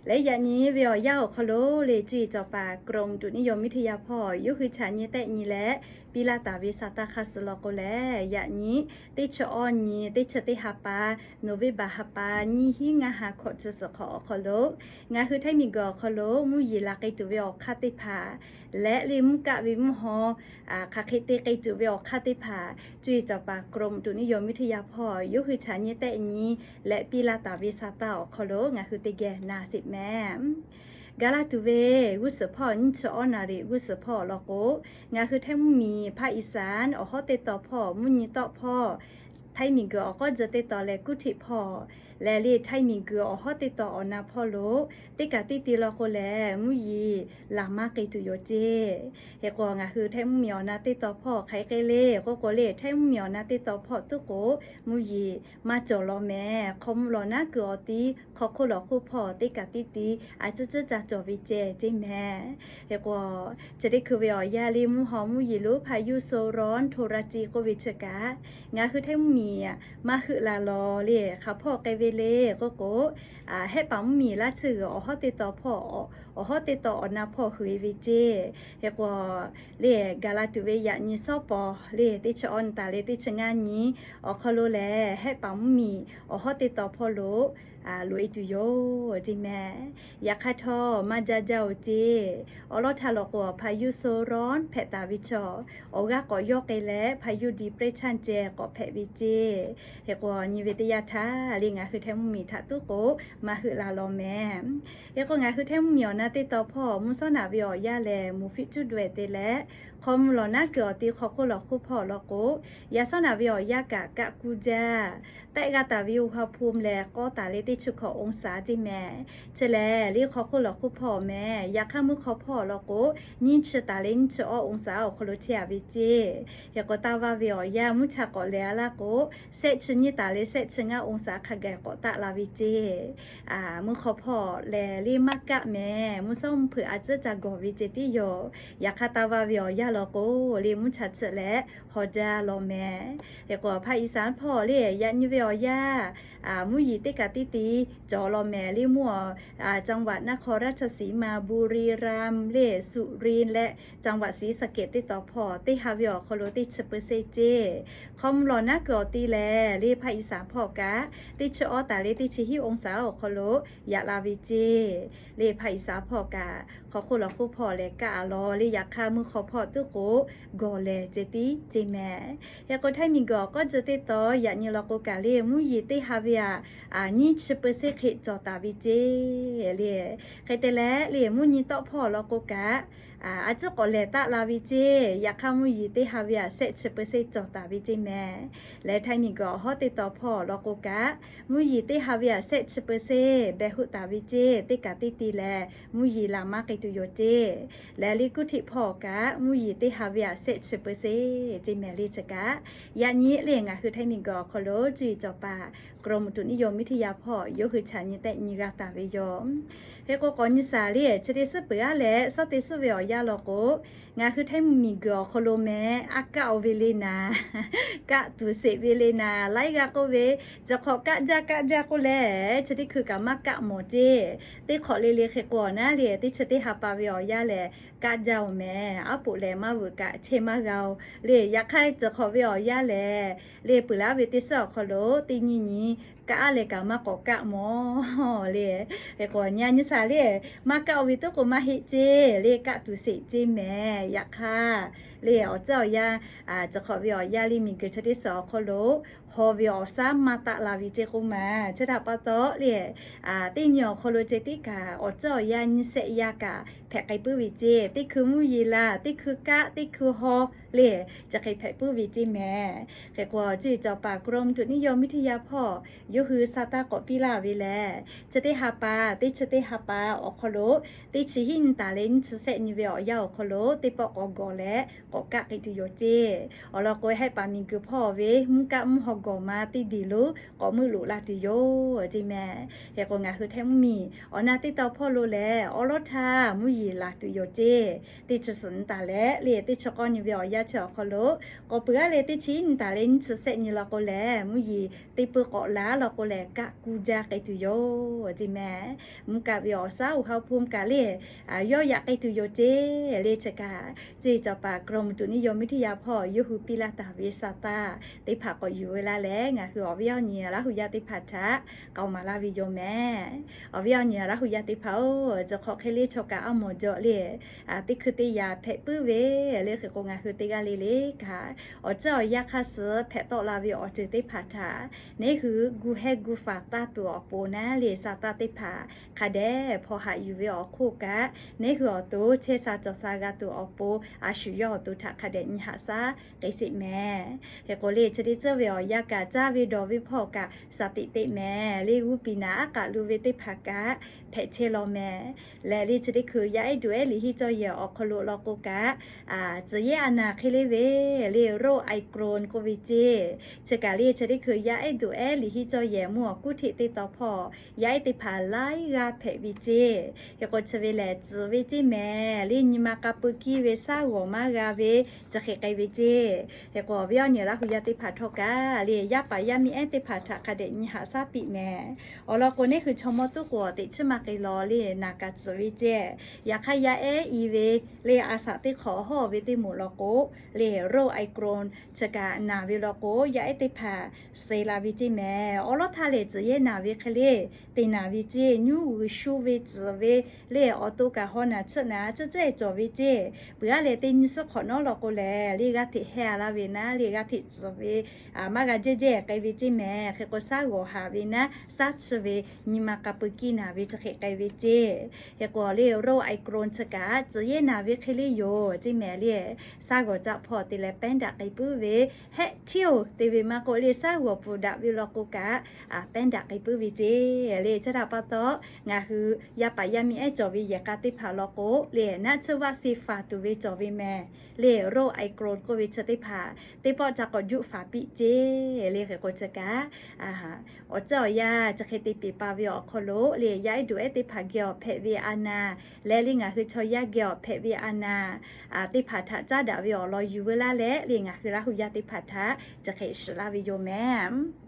Leh yaꞈ nyi ve awˬ yanˇ awˬ hk'aw lo le, cuˇ yiˍ cawˬ paˍ กรมอุตุนิยมวิทยา hpawˇ yawˇ hui chaꞈ nyi tehˆ nyi leh piˇ laˇ taˍ ve sa taˇ hk'aˇ suh law k'o lehˬ, yaꞈ nyi teˇ chi awˇ nyi teˇ chi teˇ ha pa, November ha pa nyiˇ hinˉ ngaˇ ha hkawꞈ chi suhˍ hk'awꞈ awˬ hk'aw lo ngaˬ hui Htaiˇ miˬguiˬ awˬ hk'aw lo mvuhˇ yeˬ la k'ai tuˬ ve awˬ hk'aˇ teˇ hpaˍ leh le, mvuhˇ kaˆ ve mvuhˇ haw hk'aˬ hk'e te k'ai tuˬ ve awˬ hk'aˇ teˇ hpaˍ, cuˇ yiˍ cawˬ paˍ กรมอุตุนิยมวิทยา hpawˇ yawˇ hui chaꞈ nyi tehˆ nyi leh piˇ laˇ taˍ ve sa taˇ awˬ hk'aw lo ngaˬ hui teˇ geh na sheˍ mehˍ. Gaˬ la tuˬ ve g'uˇ suhˍ hpawˇ nyiˇ chi awˇ naˍ riˍ g'uˇ suhˍ hpawˇ law k'o, ngaˬ hui Htaiˇ mvuhˇ miˬ ภาคอีสาน awˬ hawˉ teˇ taw hpawˇ mvuhˇ nyi tawˆ hpawˇ Htaiˇ miˬguiˬ awˬ k'awˇ jeu teˇ taw leh kuˇ htiꞈ hpawˇ leh le, Htaiˇ miˬguiˬ awˬ hawˉ teˇ taw awˬ na hpawˇ lo teˇ kaꞈ teˇ ti law k'o lehˬ, mvuhˇ yeˬ laˬ maˇ k'ai tuˬ yoˬ ceˇ. Hk'e k'o, ngaˬ hui Htaiˇ mvuhˇ miˬ awˬ na teˇ taw hpawˇ hk'aˬ hk'e le k'oˆ k'o le, Htaiˇ mvuhˇ miˬ awˬ na teˇ taw hpawˇ tuˉ k'o, mvuhˇ yeˬ maˇ cawˬ law mehˍ. Hk'aw mvuh lawˬ naˉ kuiˬ awˬ ti hk'aw hk'oˆ lawˬ hk'oˆ hpawˇ teˇ kaꞈ teˇ ti a cuˉ cuˉ ca cawˬ ve ceh ceˇ mehˍ. Hk'e k'o, chi teˇ hkui ve awˬ yanˇ le, mvuhˇ haw mvuhˇ yeˬ lo พายุโซนร้อนโทราจิ k'oˆ ve chi kaꞈ, ngaˬ hui Htaiˇ mvuhˇ miˬ maˇ heuˆ la lawˬ le, hk'aˬ hpawˇ k'ai ve le k'oˆ k'o, Hehˆ paˍ mvuhˇ miˬ laˇ tsuhˇ g'uiˬ awˬ hawˉ teˇ taw hpawˇ, awˬ hawˉ teˇ taw awˬ na hpawˇ hui e ve ceˇ. Hk'e k'o, le gaˬ la tuˬ ve yaꞈ nyi shawˉ pawˍ le teˇ chi awˇ nyi taˍ leh teˇ chi ngaˇ nyi awˬ hk'aw lo lehˬ, Hehˆ paˍ mvuhˇ miˬ awˬ hawˉ teˇ taw hpawˇ lo loꞈ e tuˬ yoˬ ceˇ mehˍ. Yaꞈ hk'aˇ htawˇ maˇ jaˇ jaˇ oˬ ceˇ. Awˬ lawn htaˇ law k'o, พายุโซนร้อน hpehꞈ taˍ ve chaw awˬ g'aˇ k'awꞈ yawˇ k'ai leh พายุดีเปรสชัน ceh k'awꞈ hpehꞈ ve ceˇ. Hk'e k'o, nyi ve teˇ yanˇ htaˇ le ngaˬ hui Htaiˇ mvuhˇ miˬ htaꞈ tuˉ k'o maˇ heuˆ la lawˬ mehˍ. Hk'e k'o, ngaˬ hui Htaiˇ mvuhˇ miˬ awˬ na teˇ taw hpawˇ mvuhˇ shawˉ naꞈ ve awˬ yanˇ lehˬ, mvuhˇ fiˆ cuˇ daweh te leh, hk'aw mvuh lawˬ naˉ kuiˬ awˬ ti hk'aw hk'oˆ lawˬ hk'oˆ hpawˇ law k'o, yaꞈ shawˉ naꞈ ve awˬ yanˇ kaꞈ kaˆ kuˇ jaˇ. Tehˆ g'a taˍ ve อุณหภูมิ lehˬ k'awˇ taˍ leh teˇ chi hkawꞈ องศา ceˇ mehˍ. Chi lehˬ le hk'aw hk'oˆ lawˬ hk'oˆ hpawˇ mehˍ. Yaꞈ hk'aˇ mvuhˇ hk'aw hpawˇ law k'o, nyiˇ chi taˍ leh nyiˇ chi awˇ องศา awˬ hk'aw lo chehˇ a ve ceˇ. Hk'e k'o, taˇ vaˇ ve awˬ yanˇ mvuhˇ cha k'awꞈ lehˬ a laˇ k'o, shehˆ chi nyiˇ taˍ leh shehˆ chi ngaˇ องศา hk'a gaˬ k'awꞈ taˆ la ve ceˇ. Mvuhˇ hk'aw hpawˇ lehˬ le maˇ kaˆ mehˍ. Mvuhˇ shawˉ mvuhˇ hpeuꞈ a cuˉ ca gawˬ ve ceh tiˉ yoˬ. Yaꞈ hk'aˇ taˇ vaˇ ve awˬ yanˇ law k'o, le mvuhˇ cha cheuꞈ leh haw jaˇ lawˬ mehˍ. Hk'e k'o, ภาคอีสาน hpawˇ le yaꞈ nyi ve awˬ yanˇ mvuhˇ yeˬ teˇ kaꞈ teˇ ti cawˬ lawˬ mehˍ. Le mvuhˇ จังหวัดนครราชสีมา บุรีรัมย์ le สุรินทร์ leh จังหวัดศรีสะเกษ teˇ taw hpawˇ teˇ ha ve awˬ hk'aw lo teˇ chi เปอร์เซ็นต์ ceˇ. Hk'aw mvuh lawˬ naˉ kuiˬ awˬ ti lehˬ le ภาคอีสาน hpawˇ kaꞈ teˇ chi awˇ taˍ leh teˇ chi hiˉ องศา awˬ hk'aw lo yaꞈ la ve ceˇ. Le ภาคอีสาน hpawˇ kaꞈ hk'aw hk'oˆ lawˬ hk'oˆ hpawˇ lehˬ kaˆ a lawˬ le, yaꞈ hk'aˇ mvuhˇ hk'aw hpawˇ tuˉ k'o gawˬ lehˬ ceh tiˉ ceˇ mehˍ. Hk'e k'o, Htaiˇ miˬguiˬ awˬ k'awˇ jeu teˇ taw yaꞈ nyi law k'o kaꞈ le mvuhˇ yeˬ teˇ ha ve aꞈ nyiˇ chi เปอร์เซ็นต์ hk'e cawˬ taˍ ve ceˇ le. Hk'e te leh le mvuhˇ nyi tawˆ hpawˇ law k'o kaꞈ a cuˉ k'awꞈ lehˬ taˆ la ve ceˇ. Yaꞈ hk'aˇ mvuhˇ yeˬ teˇ ha ve aꞈ shehˆ chi เปอร์เซ็นต์ cawˬ taˍ ve ceˇ mehˍ. Leh Htaiˇ miˬguiˬ awˬ hawˉ teˇ taw hpawˇ law k'o kaꞈ, mvuhˇ yeˬ teˇ ha ve aꞈ shehˆ chi เปอร์เซ็นต์ behˬ hoˆ taˍ ve ceˇ. Teˇ kaꞈ teˇ ti lehˬ mvuhˇ yeˬ laˬ maˇ k'ai tuˬ yoˬ ceˇ. Leh le kuˇ htiꞈ hpawˇ kaꞈ mvuhˇ yeˬ teˇ ha ve aꞈ shehˆ chi เปอร์เซ็นต์ ceˇ mehˍ le chi kaꞈ. Yaꞈ nyi le ngaˬ hui Htaiˇ miˬguiˬ awˬ hk'aw lo cuˇ yiˍ cawˬ paˍ กรมอุตุนิยมวิทยา hpawˇ yawˇ hui chaꞈ nyi tehˆ nyi g'a taˍ ve yoˬ. Hk'e k'o, k'awꞈ nyi shaˍ le chi teˇ suhˉ peuˬ aˉ leh shawˉ teˇ suhˉ ve awˬ yanˇ law k'o, ngaˬ hui Htaiˇ mvuhˇ miˬguiˬ awˬ hk'aw lo mehˍ, a kaˆ oˬ ve le naˍ, kaˆ tuˬ sheˍ ve le naˍ, laiˉ g'aˇ k'oˆ ve, chi hk'awꞈ kaˆ jaˇ kaˆ jaˇ k'oˆ leh, chi teˇ hkui kaꞈ maˇ kaˆ mawˬ ceˇ. Teˇ hk'awꞈ le le hk'e k'o awˬ naˉ le teˇ chi teˇ ha pa ve awˬ yanˇ lehˬ kaˆ jaˇ oˬ mehˍ. Aˉ poꞈ lehˬ maˇ veuꞈ kaꞈ chehˇ maˇ g'a oˬ le. Yaꞈ hk'aˇ chi hk'awꞈ ve awˬ yanˇ lehˬ le peuˬ laˇ ve teˇ suhˉ awˬ hk'aw lo teˇ nyi nyi kaˆ leh kaꞈ maˇ k'awꞈ kaˆ mawˬ le. Hk'e k'o, nyi nyi shaˍ le maˇ kaˆ oˬ ve tuˉ k'o maˇ heˆ ceˇ le, kaˆ tuˬ sheˍ ceˇ mehˍ. Yaꞈ hk'aˇ le awˬ tcuhˉ awˬ yanˇ chi hk'awꞈ ve awˬ yanˇ le miˬguiˬ chi teˇ suhˉ awˬ hk'aw lo haw ve awˬ shaˉ maˇ taˆ la ve ceˇ k'oˆ ma. Chi htaꞈ pa taw le teˇ nyi awˬ hk'aw lo ceh tiˉ kaꞈ awˬ tcuhˉ awˬ yanˇ nyiˇ shehˆ yaˇ kaꞈ hpehꞈ k'ai puiˉ ve ceˇ. Teˇ hkui mvuhˇ yeˬ laˬ, teˇ hkui kaˆ, teˇ hkui haw le, chi hk'e hpehꞈ puiˉ ve ceˇ mehˍ. Hk'e k'o, cuˇ yiˍ cawˬ paˍ กรมอุตุนิยมวิทยา hpawˇ yawˇ hui sa taˇ k'awꞈ piˇ laˇ ve lehˬ, chi teˇ ha pa, teˇ chi teˇ ha pa awˬ hk'aw lo teˇ chi hiˉ nyi taˍ leh nyiˇ chi shehˆ nyi ve awˬ yanˇ awˬ hk'aw lo teˇ pawˆ k'awꞈ gawˬ leh k'awꞈ kaˆ k'ai tuˬ yoˬ ceˇ. Awˬ lawn k'o, Hehˆ paˍ miˬguiˬ hpawˇ ve mvuhˇ kaˆ mvuhˇ haw kawˍ ma teˇ diˬ lo k'awꞈ meuˆ loꞈ la tuˬ yoˬ ceˇ mehˍ. Hk'e k'o ngaˬ hui htehˇ mvuhˇmiˬ awˬ na teˇ taw hpawˇ lo lehˬ, awˉ lawˉ htaˇ mvuhˇ yeˬ laˬ tuˬ yoˬ ceˇ. Teˇ chi suhˍ nyi taˍ leh le, teˇ chi k'awˇ nyi ve awˬ yanˇ chi awˬ hk'aw lo k'awꞈ peuˬ-a le, teˇ chi nyi taˍ leh nyiˇ chi sehˆ nyi law k'o lehˬ, mvuhˇ yeˬ teˇ peuˇ k'awꞈ laˬ law k'o lehˬ, kaˆ kuˇ jaˇ k'ai tuˬ yoˬ ceˇ mehˍ. Mvuhˇ kaˆ ve awˬ shaˉ uˬ ha hpu mvuhˇ kaˆ le, yawˇ yaꞈ k'ai tuˬ yoˬ ceˇ le. Chi kaꞈ ceˇ cawˬ paˍ กรมอุตุนิยมวิทยา hpawˇ yawˇ hui piˇ laˇ taˍ ve sa taˇ teˇ hpaˍ k'awꞈ yuˬ ve laˇ leh, ngaˬ hui awˬ viˉ awˬ nyi Laˇ hu yaˇ teˇ hpaˍ htaꞈ k'aoˍ maˍ laˇ ve yoˬ mehˍ. Awˬ viˉ awˬ nyi Laˇ hu yaˇ teˇ hpaˍ-oˬ, chi hk'awꞈ hk'e le chaw kaꞈ a mawˬ jaw le, teˇ hkui teˇ yanˇ hpehꞈ puiˉ ve le. Hk'e k'o ngaˬ hui teˇ g'aˇ le le kaꞈ, awˬ ceuˬ awˬ yanˇ hk'aˇ suh hpehꞈ tawˆ la ve awˬ ceuˬ teˇ hpaˍ htaꞈ neˇ hui gu heh gu faˍ taˇ tuˬ awˬ pon naˉ le, sa taˇ teˇ hpaˍ hk'a dehꞈ hpaw haꞈ yuˬ ve awˬ hk'oˆ kaꞈ, neˇ hui awˬ to chehˇ sha cawˬ sha g'a tuˬ awˬ pon a shu yawˇ awˬ to htaꞈ hk'a dehꞈ nyi haꞈ shaˉ k'ai sheˍ mehˍ. Hk'e k'o le chi teˇ ceuˬ ve awˬ yanˇ kaꞈ caˇ ve dawˬ ve hpawˇ kaꞈ shaˍ tiꞈ teꞈ mehˍ le. G'uˇ piˍ naˍ aˉ k'aꞈ lu ve teˇ hpaˍ kaꞈ hpehꞈ chehˇ law mehˍ. Lehˬ le chi teˇ hkui yaˇ ehˉ duˬ ehˉ liꞈ hiˉ cawˇ yehˬ awˬ hk'aw lo law k'o kaꞈ, tcuhˍ yehˇ a naˍ hk'e le ve le, โรคไอโครน k'oˆ ve ceˇ. Chi kaꞈ le chi teˇ hkui yaˇ ehˉ duˬ ehˉ liꞈ hiˉ cawˇ yehˬ mvuhˇ awˬ kuˉ hteꞈ teˇ taw hpawˇ yaˇ ehˉ teˇ hpaˍ laiˉ g'aˇ hpehꞈ ve ceˇ. Hk'e k'o chi ve lehˬ tcuhˍ ve ceˇ mehˍ le. Nyi ma k'a peu kiˇ ve, shaˉ g'awˬ maˇ g'a ve, chi hk'e k'ai ve ceˇ. Hk'e k'o awˬ viˉ awˬ nyi Laˇ hu yaˇ teˇ hpaˍ htawˇ kaꞈ le, yaˇ paˍ yaˇ miˇ ehˉ teˇ hpaˍ htaꞈ hk'a dehꞈ nyi haꞈ shaˉ piˇ mehˍ. Awˬ lawn k'o neˇ hui chaw mawˇ tuˉ k'o teꞈ chiˉ maˇ k'ai law le, naˍ kaꞈ tcuhˍ ve ceˇ. Yaꞈ hk'aˇ yaˇ ehˉ i ve le, a shaꞈ teˇ hk'awꞈ hawˇ ve teˇ moˍ law k'o le, โรคไอโครน chi kaꞈ naˍ ve law k'o yaˇ ehˉ teˇ hpaˍ suh la ve ceˇ mehˍ. Awˉ lawˉ htaˇ lehˬ tcuhˍ yehˇ naˍ ve hk'e le, teꞈ naˍ ve ceˇ. Nyuˇ g'uiˬ shu ve tcuhˍ ve le, awˬ to kaꞈ haw naˍ chiˆ naˍ ciˉ ciˉ cawˬ ve ceˇ. Peuˬ-a leh teˇ nyi suhˉ hk'awꞈ nawˉ law k'o lehˬ le, g'aˇ hteꞈ hehˇ a laˇ ve naˉ le, g'aˇ hteꞈ tcuhˍ ve maˇ g'a jehˇ jehˇ k'ai ve ceˇ mehˍ. Hk'e k'o shaˉ g'awˬ haˍ ve naˉ, shaˉ chi ve, nyi ma k'a peu kiˇ naˍ ve chi hk'e k'ai ve ceˇ. Hk'e k'o le โรคไอโครน chi kaꞈ tcuhˍ yehˇ naˍ ve hk'e le yoˬ ceˇ mehˍ le. Shaˉ g'awˬ caˆ hpawˇ te leh pehˉ daꞈ k'ai puiˉ ve, hehˆ htiˇ-oˬ te ve maˇ k'oˆ le, shaˉ g'awˬ pfuhˍ daꞈ ve law k'o kaꞈ pehˉ daꞈ k'ai puiˉ ve ceˇ le. Chi htaꞈ pa taw ngaˬ hui yaˇ paˍ yaˇ miˇ ehˉ cawˬ ve yehˬ k'a teˇ hpaˍ law k'o le, naˆ tsuhˇ vaˆ se faˍ tuˬ ve cawˬ ve mehˍ le. โรคไอโครน k'oˆ ve chi teˇ hpaˍ teˇ pawˆ ca k'awꞈ juˆ faˍ piˇ ceˇ le. Hk'e k'o chi kaꞈ awˬ ceuˬ awˬ yanˇ chi hk'e te piˍ pa ve awˬ hk'aw lo le, yaˇ ehˉ duˬ ehˉ teˇ hpaˍ geh awˬ hpehꞈ ve a naˍ leh le, ngaˬ hui chaw yaˇ geh awˬ hpehꞈ ve a naˍ teˇ hpaˍ htaꞈ caˉ daꞈ ve awˬ lawn yuˬ veu laˇ leh le, ngaˬ hui Laˇ hu yaˇ teˇ hpaˍ htaꞈ chi hk'e shiˍ laˇ ve yoˬ mehˍ.